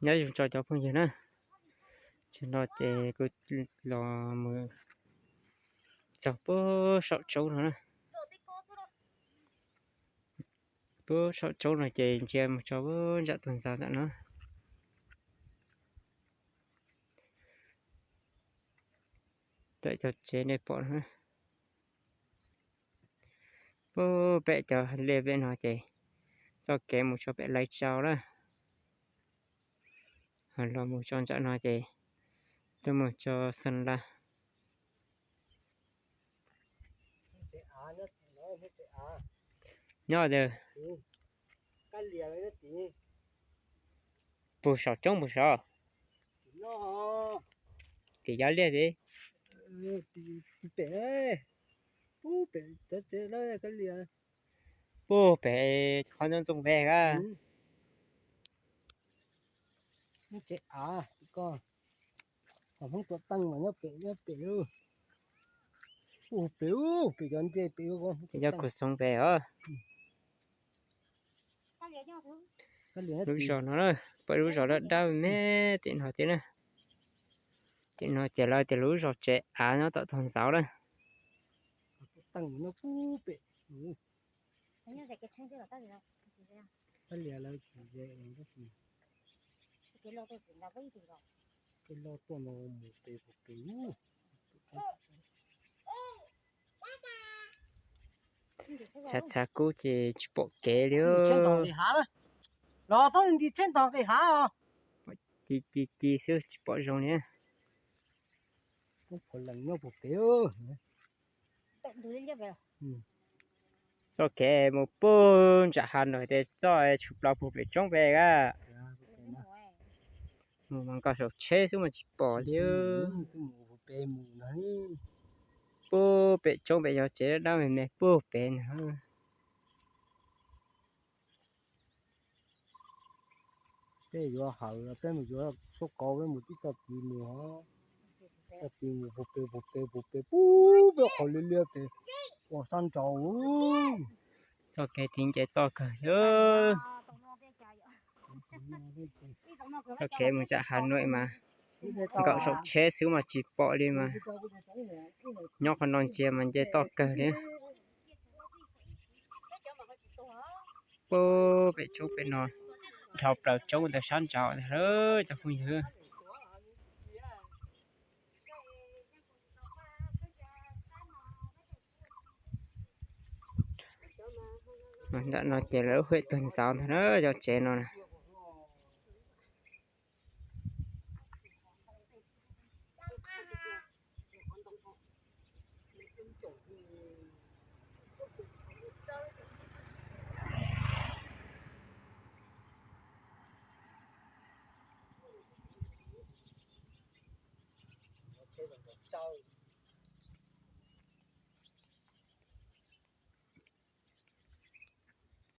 Nyob zoo tso cov phooj ywg na, tam sim no ces kuv los mus txog puag saum tsob no na. Puag saum tsob no ces ntsia mus tso puag ntsam tus ntxav ntawm no. Ntawm cov tsev nej pom no, puag pem cov liaj pem no ces txoj kev mus tso pem Laiv Tsau lawm. Ho los mus tso ntsam no ces tuaj mus tso Xeev Las. Nyob puag saum roob puag saud. Tim yav liaj tid. Puag pem qhov ntxoov ntxoo pem a. Tsev av ko, Hmoob tua teej mas nyob pem, nyob pem. Ua pem, pem cov ntse pem. Yog kuv xoov pem os. Lub zos no, pom lub zos dawb dawb me tim no thiab na. Tim no ces lawv tias lub zos tsev av nyob tom tog ntxauv lawm. Txhav txhav kub ces tsis pom kev li. Los txhob nti tsheb ntog nqis hav os. Ci ci ci xwb tsis pom zoo li. Txoj kev mus puag ntsam hav no ces txoj tshwm plaws puag pem roob pem a. Mus mas nkaus saum tsheb xwb mas tsis pom li. Puag pem roob pem yog tsev dab me me puag pem no. Peb yuav hawm, peb mus yuav suab kauv, peb mus tib txoj tid mus, txoj tid mus puag pem puag pem puag pem puag pem qhov liab liab pem uas sab nraud. Txoj kev tid nce toj kawg li. Txoj kev mus ntsam hav no mas nkaus saum tsheb xwb mas tsis pom li mas. Nyob qhov no ntsia mas nce toj kawg li. Puag pem roob pem no, dhau plaws roob ntawd sab nraud ntag cov phooj ywg. Ntawm no ces lawv lub hwm tug ntxauv ntag na, cov tsev no na.